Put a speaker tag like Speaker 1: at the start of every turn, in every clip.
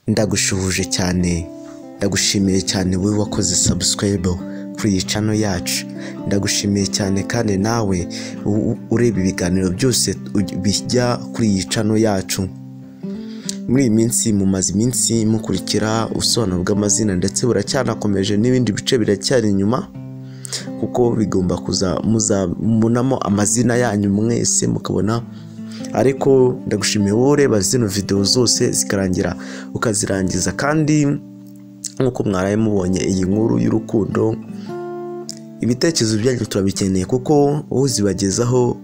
Speaker 1: Ndagushuhuje cyane, ndagushimiye cyane wowe wakoze subscribe kuri iyi channel yacu. Ndagushimiye cyane kandi nawe ureba ibiganiro byose bijya kuri iyi channel yacu. Muri iyi minsi mumaze iminsi mukurikira ubusobanuro bw'amazina, ndetse buracyanakomeje n'ibindi bice biracyari inyuma, kuko bigomba kuza muzabonamo amazina yanyu mwese mukabona. Ariko ndagushimiye wowe ureba zino video zose zikarangira ukazirangiza. Kandi nk'uko mwaraye mubonye iyi nkuru y'urukundo, ibitekerezo byanyu turabikeneye, kuko uzibagezaho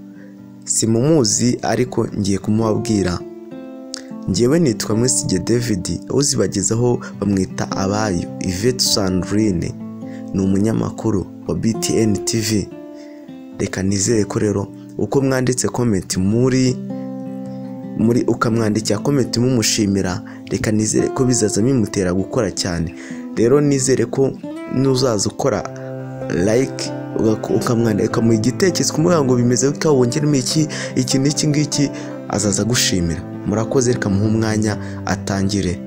Speaker 1: si mumuzi, ariko ngiye kumubabwira. Njyewe nitwa Mwisige David, uzibagezaho bamwita Abayo Yvette Sandrine, ni umunyamakuru wa BTN TV. Reka nizere ko rero uko mwanditse comment muri ukamwandikira comment mumushimira, reka nizere ko bizaza bimutera gukora cyane. Rero nizere ko nuzaza ukora like ukamwandika mu igitekerezo kumubwira ngo bimeze gutya, wongeremo iki iki n'iki ngiki, azaza gushimira. Murakoze, reka muhe umwanya atangire.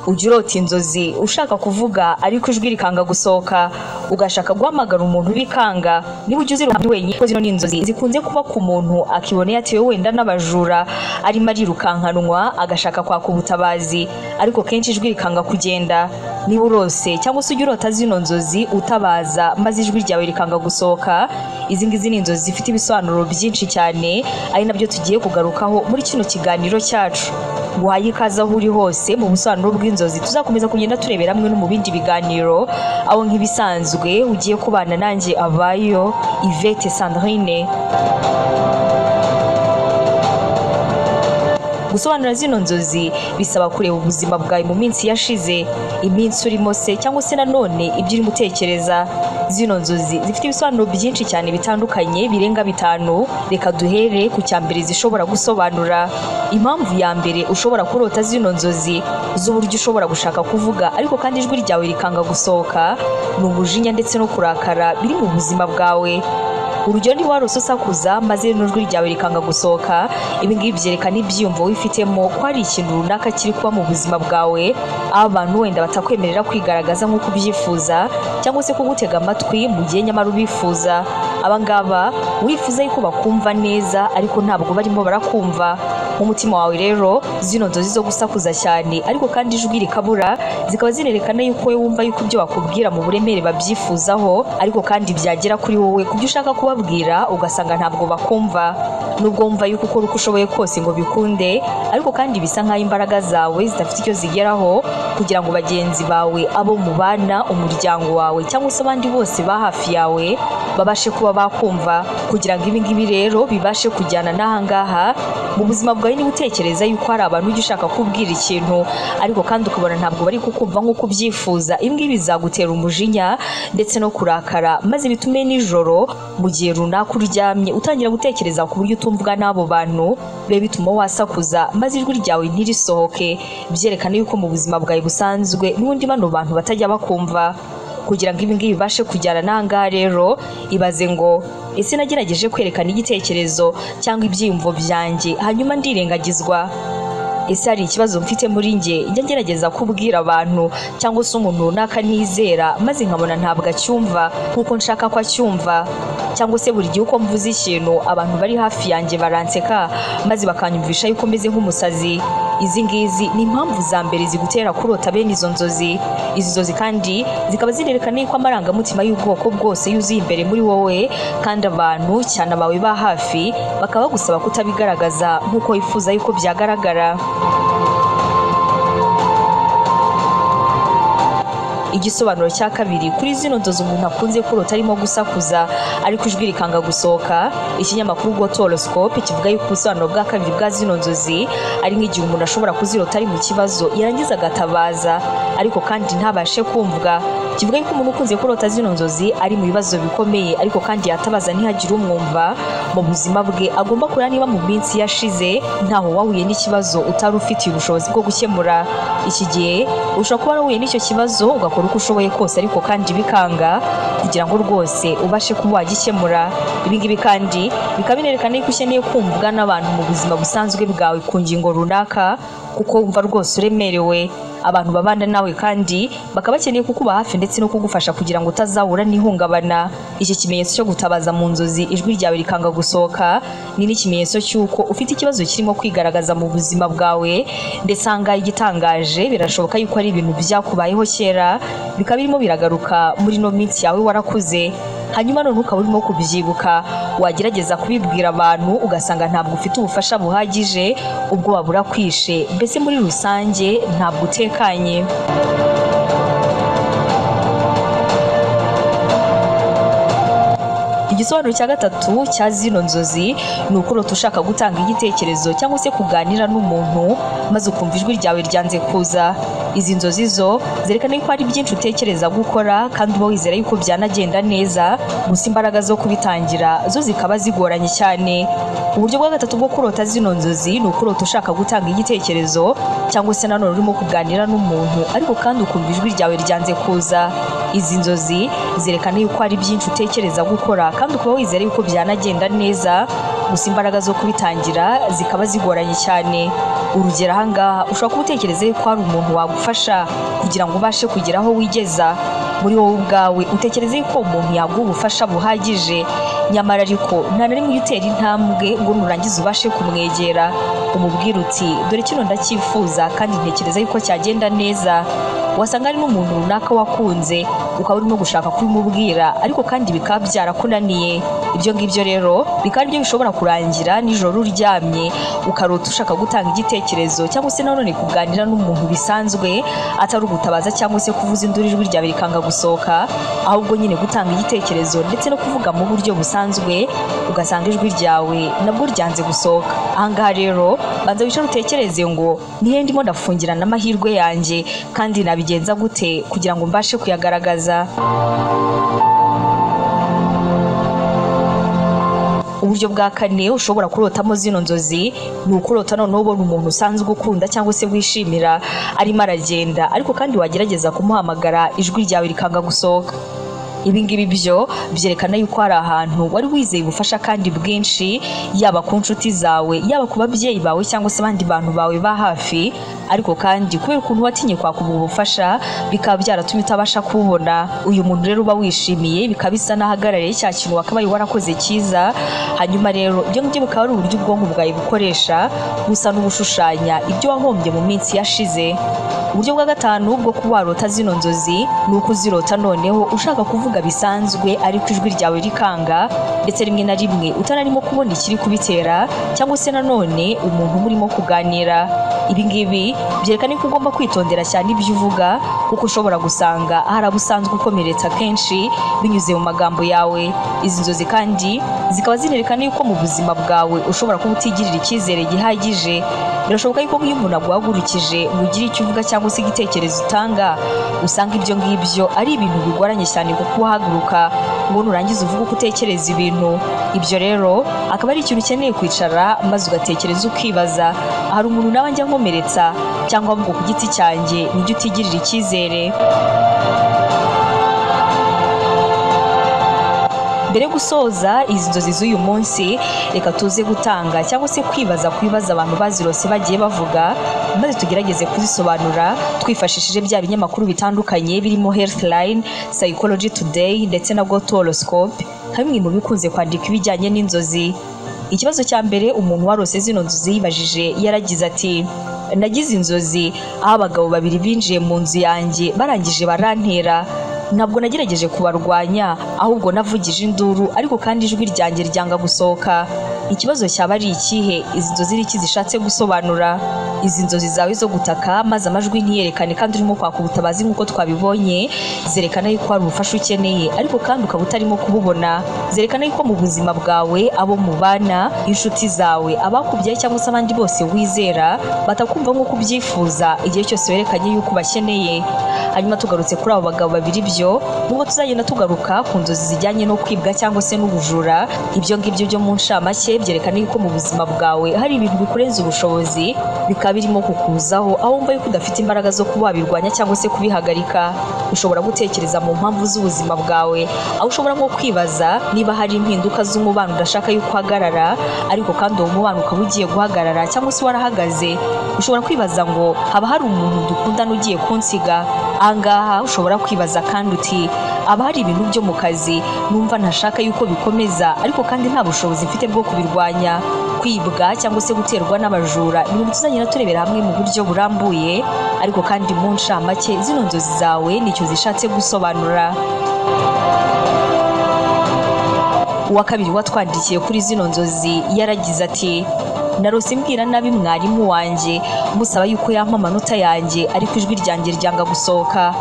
Speaker 2: Ujya urota inzozi ushaka kuvuga ariko ijwi rikanga gusohoka, ugashaka guhamagara umuntu bikanga. Niba ujya uzirota wenyine, kuko zino ni inzozi zikunze kuba ku muntu akibona yatewe wenda n'abajura, arimo arirukankanwa agashaka kwaka ubutabazi, ariko kenshi ijwi rikanga kugenda. Niba urose cyangwa se ujya urota zino nzozi utabaza maze ijwi ryawe rikanga gusohoka, izi ngizi ni inzozi zifite ibisobanuro byinshi cyane, ari nabyo tugiye kugarukaho muri kino kiganiro cyacu. Guhaye ikaze aho uri hose mu busobanuro bw'inzozi tuzakomeza kugenda turebera hamwe no mu bindi biganiro, aho nk'ibisanzwe ugiye kubana nanjye Abayo Yvette Sandrine. Gusobanura zino nzozi bisaba kureba ubuzima bwawe mu minsi yashize, iminsi urimo se cyangwa se nanone ibyo urimo utekereza. Zino nzozi zifite ibisobanuro byinshi cyane bitandukanye birenga 5. Reka duhere ku cya mbere zishobora gusobanura. Impamvu ya mbere ushobora kurota zino nzozi z'uburyo ushobora gushaka kuvuga ariko kandi ijwi ryawe rikanga gusohoka, ni umujinya ndetse no kurakara biri mu buzima bwawe. Urugero, niba warose usakuza maze n'ijwi ryawe rikanga gusohoka, ibi ngibi byerekana ibyiyumvo wifitemo ko hari ikintu runaka kiri kuba mu buzima bwawe, aho abantu wenda batakwemerera kwigaragaza nk'uko ubyifuza cyangwa se kugutega amatwi mu gihe nyamara ubifuza. Aba ngaba wifuza yuko bakumva neza ariko ntabwo barimo barakumva. Mu mutima wawe rero zino nzozi zo gusakuza cyane ariko kandi ijwi rikabura, zikaba zinerekana yuko wowe wumva yuko ibyo bakubwira mu buremere babyifuzaho, ariko kandi byagera kuri wowe kubyo ushaka kubabwira ugasanga ntabwo bakumva. Nubwo wumva yuko ukora uko ushoboye kose ngo bikunde, ariko kandi bisa nk'aho imbaraga zawe zidafite icyo zigeraho kugira ngo bagenzi bawe, abo mubana, umuryango wawe cyangwa se abandi bose ba hafi yawe babashe kuba bakumva. Kugira ngo ibi ngibi rero bibashe kujyana n'aha ngaha mu buzima bwawe, niba utekereza yuko hari abantu ujya ushaka kubwira ikintu ariko kandi ukabona ntabwo bari kukumva nk'uko ubyifuza, ibi ngibi bizagutera umujinya ndetse no kurakara, maze bitume nijoro mu gihe runaka uryamye utangira gutekereza ku buryo utumvwa n'abo bantu, bibe bituma wasakuza maze ijwi ryawe ntirisohoke. Byerekana yuko mu buzima bwawe busanzwe n'ubundi bano bantu batajya bakumva. Kugira ngo ibi ngibi bibashe kujyana n'aha ngaha rero, ibaze ngo ese nagerageje kwerekana igitekerezo cyangwa ibyiyumvo byanjye hanyuma ndirengagizwa? Ese hari ikibazo mfite muri njye njya ngerageza kubwira abantu cyangwa se umuntu runaka nizera maze nkabona ntabwo acyumva nk'uko nshaka ko acyumva? Cyangwa se buri gihe uko mvuze ikintu abantu bari hafi yanjye baranseka maze bakanyumvisha yuko meze nk'umusazi? Izi ngizi ni impamvu za mbere zigutera kurota bene izo nzozi. Izi nzozi kandi zikaba zinerekana yuko amarangamutima y'ubwoko bwose yuzuye imbere muri wowe, kandi abantu cyane abawe ba hafi bakaba bagusaba kutabigaragaza nk'uko wifuza yuko byagaragara. Igisobanuro cya kabiri kuri zino nzozi umuntu akunze kurota arimo gusakuza ariko ijwi rikanga gusohoka, ikinyamakuru Gotoroscope kivuga yuko ubusobanuro bwa kabiri bwa zino nzozi ari nk'igihe umuntu ashobora kuzirota ari mu kibazo yarangiza agatabaza ariko kandi ntabashe kumvwa. Kivuga yuko umuntu ukunze kurota zino nzozi ari mu bibazo bikomeye ariko kandi yatabaza ntihagire umwumva mu buzima bwe, agomba kureba niba mu minsi yashize ntaho wahuye n'ikibazo utari ufitiye ubushobozi bwo gukemura. Iki gihe ushobora kuba warahuye n'icyo kibazo ugakora ukora uko ushoboye kose ariko kandi bikanga kugira ngo rwose ubashe kuba wagikemura. Ibi ngibi kandi bikaba binerekana yuko ukeneye kumvwa n'abantu mu buzima busanzwe bwawe ku ngingo runaka, kuko wumva rwose uremerewe. Abantu babana nawe kandi bakaba bakeneye kukuba hafi ndetse no kugufasha kugira ngo utazahura n'ihungabana. Iki kimenyetso cyo gutabaza mu nzozi ijwi ryawe rikanga gusohoka ni n'ikimenyetso cy'uko ufite ikibazo kirimo kwigaragaza mu buzima bwawe, ndetse ahangaha igitangaje birashoboka yuko ari ibintu byakubayeho kera bikaba birimo biragaruka muri ino minsi yawe warakuze. Hanyuma none ukaba urimo kubyibuka, wagerageza kubibwira abantu ugasanga ntabwo ufite ubufasha buhagije, ubwoba burakwishe, mbese muri rusange ntabwo utekanye. Igisobanuro cya gatatu cya zino nzozi ni ukurota ushaka gutanga igitekerezo cyangwa se kuganira n'umuntu maze ukumva ijwi ryawe ryanze kuza. Izi nzozi zo zerekana yuko hari byinshi utekereza gukora kandi uba wizera yuko byanagenda neza, gusa imbaraga zo kubitangira zo zikaba zigoranye cyane. Uburyo bwa gatatu bwo kurota zino nzozi ni ukurota ushaka gutanga igitekerezo cyangwa se nanone urimo kuganira n'umuntu ariko kandi ukumva ijwi ryawe ryanze kuza. Izi nzozi zerekana yuko hari byinshi utekereza gukora kandi ukaba wizera yuko byanagenda neza, gusa imbaraga zo kubitangira zikaba zigoranye cyane. Urugero ahangaha ushobora kuba utekereza yuko hari umuntu wagufasha kugira ngo ubashe kugera aho wigeza. Muri wowe ubwawe utekereza yuko uwo muntu yaguha ubufasha buhagije, nyamara ariko nta na rimwe utera intambwe ngo nurangiza ubashe kumwegera umubwire uti dore kino ndacyifuza kandi ntekereza yuko cyagenda neza. Wasanga ari n'umuntu runaka wakunze ukaba urimo gushaka kubimubwira ariko kandi bikaba byarakunaniye. Ibyo ngibyo rero bikaba aribyo bishobora kurangira nijoro uryamye ukarota ushaka gutanga igitekerezo cyangwa se nanone kuganira n'umuntu bisanzwe, atari ugutabaza cyangwa se kuvuza induru ijwi ryawe rikanga gusohoka, ahubwo nyine gutanga igitekerezo ndetse no kuvuga mu buryo busanzwe ugasanga ijwi ryawe nabwo ryanze gusohoka. Ahangaha rero banza wicare utekereze ngo nihe ndimo ndafungirana amahirwe yanjye kandi nabigenza gute kugira ngo mbashe kuyagaragaza. Uburyo bwa kane ushobora kurotamo zino nzozi ni ukurota noneho ubona umuntu usanzwe ukunda cyangwa se wishimira arimo aragenda, ariko kandi wagerageza kumuhamagara ijwi ryawe rikanga gusohoka. Ibi ngibi byo byerekana yuko hari ahantu wari wizeye ubufasha kandi bwinshi, yaba ku nshuti zawe, yaba ku babyeyi bawe cyangwa se abandi bantu bawe ba hafi, ariko kandi kubera ukuntu watinye kwaka ubu bufasha bikaba byaratumye utabasha kububona. Uyu muntu rero uba wishimiye bikaba bisa n'ahagarariye cya kintu wakabaye warakoze cyiza. Hanyuma rero ibyo ngibyo bikaba ari uburyo ubwonko bwawe bukoresha gusa n'ubushushanya ibyo wahombye mu minsi yashize. Uburyo bwa gatanu bwo kuba warota zino nzozi ni uko uzirota noneho ushaka kuvuga bisanzwe ariko ijwi ryawe rikanga, ndetse rimwe na rimwe utararimo kubona ikiri kubitera cyangwa se nanone umuntu murimo kuganira. Ibi ngibi byerekana ko ugomba kwitondera cyane ibyo uvuga, kuko ushobora gusanga hari abo usanzwe ukomeretsa kenshi binyuze mu magambo yawe. Izi nzozi kandi zikaba zinerekana yuko mu buzima bwawe ushobora kuba utigirira icyizere gihagije. Birashoboka yuko nk'iyo umuntu aguhagurukije ngo ugire icyo uvuga cyangwa se igitekerezo utanga, usanga ibyo ngibyo ari ibintu bigoranye cyane kuko uhaguruka ngo nurangiza uvuge uko utekereza ibintu. Ibyo rero akaba ari ikintu ukeneye kwicara maze ugatekereza ukibaza, hari umuntu nawe njya nkomeretsa cyangwa ahubwo ku giti cyanjye nijya utigirira icyizere. Mbere yo gusoza izi nzozi z'uyu munsi, reka tuze gutanga cyangwa se kwibaza ku bibazo abantu bazirose bagiye bavuga, maze tugerageze kuzisobanura twifashishije bya binyamakuru bitandukanye birimo Healthline, Psychology Today ndetse na Go to Horoscope, nka bimwe mu bikunze kwandika ibijyanye n'inzozi. Ikibazo cya mbere umuntu warose zino nzozi yibajije yaragize ati: nagize inzozi aho abagabo babiri binjiye mu nzu yanjye barangije barantera. Ntabwo nagerageje kubarwanya, ahubwo navugije induru ariko kandi ijwi ryanjye ryanga gusohoka. Ikibazo cyaba ari ikihe? Izi nzozi ni iki zishatse gusobanura? Izi nzozi zawe zo gutaka maze amajwi ntiyerekane kandi urimo kwaka ubutabazi nk'uko twabibonye, zerekana yuko hari ubufasha ukeneye ariko kandi ukaba utarimo kububona. Zerekana yuko mu buzima bwawe abo mubana, inshuti zawe, abakubyaye cyangwa se abandi bose wizera batakumva nk'uko ubyifuza igihe cyose werekanye yuko ubakeneye. Hanyuma tugarutse kuri abo bagabo babiri, byo nubwo tuzagenda tugaruka ku nzozi zijyanye no kwibwa cyangwa se n'ubujura, ibyo ngibyo byo mu ncamake byerekana yuko mu buzima bwawe hari ibintu bikurenza ubushobozi, bikaba birimo kukuzaho, aho wumva yuko udafite imbaraga zo kuba wabirwanya cyangwa se kubihagarika. Ushobora gutekereza mu mpamvu z'ubuzima bwawe, aho ushobora nko kwibaza niba hari impinduka z'umubano udashaka yuko uhagarara, ariko kandi uwo mubano ukaba ugiye guhagarara cyangwa se warahagaze. Ushobora kwibaza ngo haba hari umuntu dukundana ugiye kunsiga. Ahangaha ushobora kwibaza kandi uti aba hari ibintu byo mu kazi numva ntashaka yuko bikomeza, ariko kandi nta bushobozi mfite bwo kubirwanya. Kwibwa cyangwa se guterwa n'abajura ni ibintu tuzagenda turebera hamwe mu buryo burambuye, ariko kandi mu ncamake zino nzozi zawe nicyo zishatse gusobanura. Uwa kabiri watwandikiye kuri zino nzozi yaragize ati narose mbwira nabi mwarimu wanjye musaba yuko yampa amanota yanjye, ariko ijwi ryanjye ryanga gusohoka.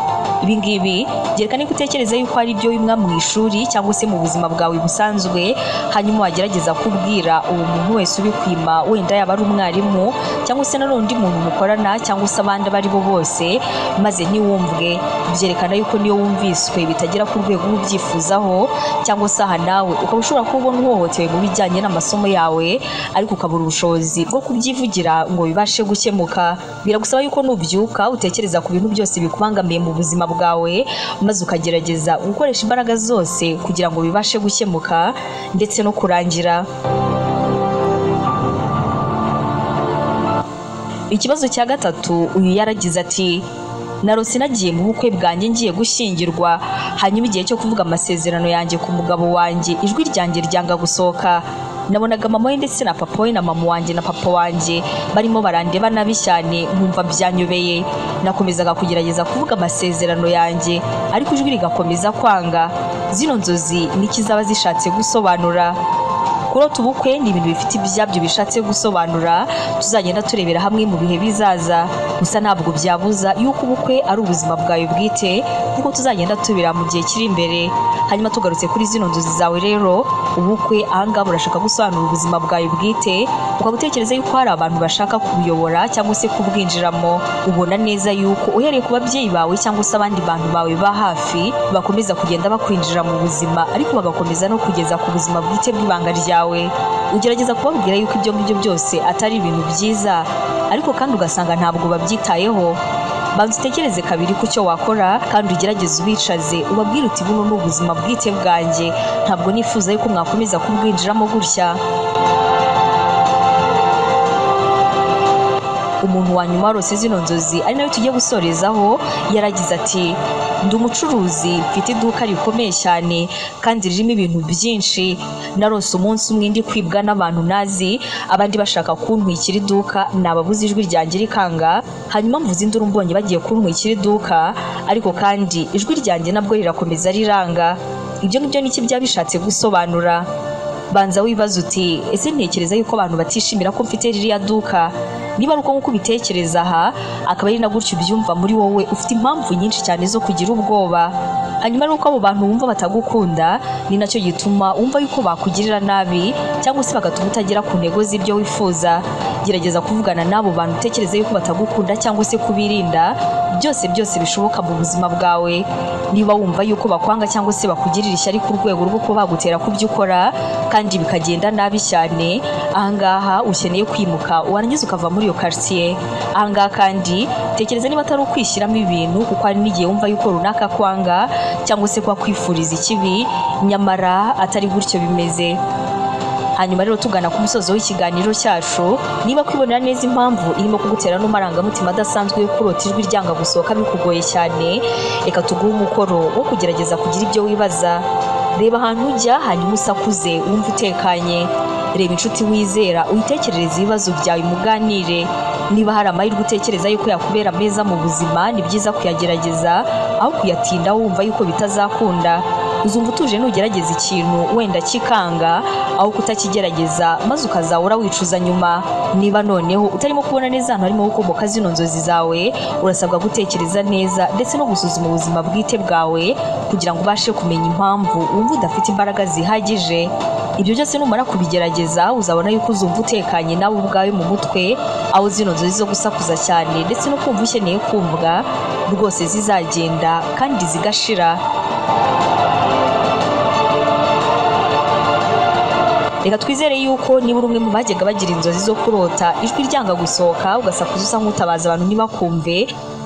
Speaker 2: Ibi ngibi byerekana ko utekereza yuko ari ibyo wimwa mu ishuri cyangwa se mu buzima bwawe busanzwe, hanyuma wagerageza kubwira uwo muntu wese ubikwima, wenda yaba ari umwarimu cyangwa se nanone undi muntu mukorana cyangwa se abandi abo ari bo bose, maze ntiwumvwe. Byerekana yuko niyo wumviswe bitagera ku rwego ubyifuzaho, cyangwa se aha nawe ukaba ushobora kubona uhohotewe mu bijyanye n'amasomo yawe, ariko ukabura ubushobozi bwo kubyivugira ngo bibashe gukemuka. Biragusaba yuko nubyuka utekereza ku bintu byose bikubangamiye mu buzima bwawe, maze ukagerageza gukoresha imbaraga zose kugira ngo bibashe gukemuka ndetse no kurangira. Ikibazo cya gatatu, uyu yaragize ati narose nagiye mu bukwe bwanjye ngiye gushyingirwa, hanyuma igihe cyo kuvuga amasezerano yanjye ku mugabo wanjye ijwi ryanjye ryanga gusohoka. Nabonaga mama we ndetse na papa we na mama wanjye na papa wanjye barimo barandeba nabi cyane, nkumva byanyobeye. Nakomezaga kugerageza kuvuga amasezerano yanjye, ariko ijwi rigakomeza kwanga. Zino nzozi niki zaba zishatse gusobanura? Kurota ubukwe ni ibintu bifite ibyabyo bishatse gusobanura, tuzagenda turebera hamwe mu bihe bizaza. Gusa ntabwo byabuza yuko ubukwe ari ubuzima bwawe bwite, kuko tuzagenda tubira mu gihe kiri imbere. Hanyuma tugarutse kuri zino nzozi zawe rero, ubukwe ahangaha burashaka gusobanura ubuzima bwawe bwite, ukaba utekereza yuko hari abantu bashaka kubuyobora cyangwa se kubwinjiramo. Ubona neza yuko uhereye ku babyeyi bawe cyangwa se abandi bantu bawe ba hafi bakomeza kugenda bakwinjira mu buzima, ariko bagakomeza no kugeza ku buzima bwite bw'ibanga ryawe. Ugerageza kubabwira yuko ibyo ngibyo byose atari ibintu byiza, ariko kandi ugasanga ntabwo babyitayeho. Banza utekereze kabiri ku cyo wakora, kandi ugerageze ubicaze ubabwire uti buno ni ubuzima bwite bwanjye, ntabwo nifuza yuko mwakomeza kubwinjiramo gutya. Umuntu wa nyuma warose zino nzozi ari nawe tugiye gusorezaho yaragize ati ndi umucuruzi, mfite iduka rikomeye cyane kandi ririmo ibintu byinshi. Narose umunsi umwe ndi kwibwa n'abantu nazi, abandi bashaka kuntwikira iduka, nababuze ijwi ryanjye rikanga, hanyuma mvuze induru mbonye bagiye kuntwikira iduka, ariko kandi ijwi ryanjye nabwo rirakomeza riranga. Ibyo ngibyo niki byaba bishatse gusobanura? Banza wibaza uti ese ntekereza yuko abantu batishimira ko mfite ririya duka? Niba ari uko nk'uko ubitekereza aha, akaba ari na gutyo ubyumva muri wowe, ufite impamvu nyinshi cyane zo kugira ubwoba. Hanyuma ari uko abo bantu wumva batagukunda, ni nacyo gituma wumva yuko bakugirira nabi cyangwa se bagatuma utagera ku ntego z'ibyo wifuza. Gerageza kuvugana n'abo bantu utekereza yuko batagukunda cyangwa se kubirinda byose byose bishoboka mu buzima bwawe. Niba wumva yuko bakwanga cyangwa se bakugirira ishyari ku rwego rwo kuba bagutera ku byo ukora kandi bikagenda nabi cyane, ahangaha ukeneye kwimuka warangiza ukava muri iyo quartier. Ahangaha kandi tekereza niba atari ukwishyiramo ibintu, kuko hari n'igihe wumva yuko runaka kwanga cyangwa se kwa kwifuriza ikibi, nyamara atari gutyo bimeze. Hanyuma rero tugana ku musozo w'ikiganiro cyacu, niba kwibonera neza impamvu irimo kugutera n'amarangamutima adasanzwe yo kurota ijwi ryanga gusohoka bikugoye cyane, reka tuguhe umukoro wo kugerageza kugira ibyo wibaza. Reba ahantu ujya hanyuma usakuze wumve utekanye. Reba inshuti wizera uyitekerereze ibibazo byawe muganire. Niba hari amahirwe utekereza yuko yakubera meza mu buzima, ni byiza kuyagerageza aho kuyatinda wumva yuko bitazakunda. Uzumva utuje nugerageza ikintu wenda kikanga aho kutakigerageza, maze ukazahora wicuza nyuma. Niba noneho utarimo kubona neza ahantu harimo gukomoka zino nzozi zawe, urasabwa gutekereza neza ndetse no gusuzuma ubuzima bwite bwawe kugira ngo ubashe kumenya impamvu wumva udafite imbaraga zihagije. Ibyo byose numara kubigerageza uzabona yuko uzumva utekanye nawe ubwawe mu mutwe, aho zino nzozi zo gusakuza cyane ndetse no kumva ukeneye kumvwa rwose zizagenda kandi zigashira. Reka twizere yuko niba uri umwe mu bajyaga bagira inzozi zo kurota ijwi ryanga gusohoka, ugasakuza usa nk'utabaza abantu ntibakumve,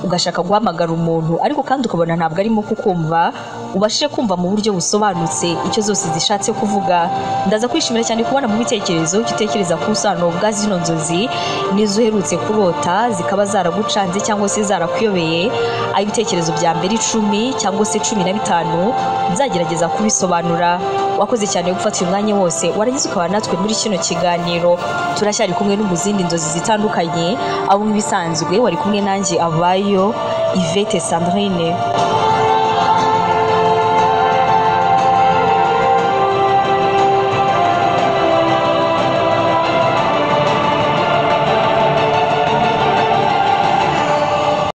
Speaker 2: ugashaka guhamagara umuntu ariko kandi ukabona ntabwo arimo kukumva, ubashije kumva mu buryo busobanutse icyo zose zishatse kuvuga. Ndaza kwishimira cyane kubona mu bitekerezo icyo utekereza ku busobanuro bwa zino nzozi n'izo uherutse kurota zikaba zaragucanze cyangwa se zarakuyobeye. Aho ibitekerezo bya mbere 10 cyangwa se 15 nzagerageza kubisobanura. Wakoze cyane gufata uyu mwanya wose warangiza ukaba natwe muri kino kiganiro. Turacyari kumwe no mu zindi nzozi zitandukanye, aho nk'ibisanzwe wari kumwe nanjye Abayo Yvette Sandrine.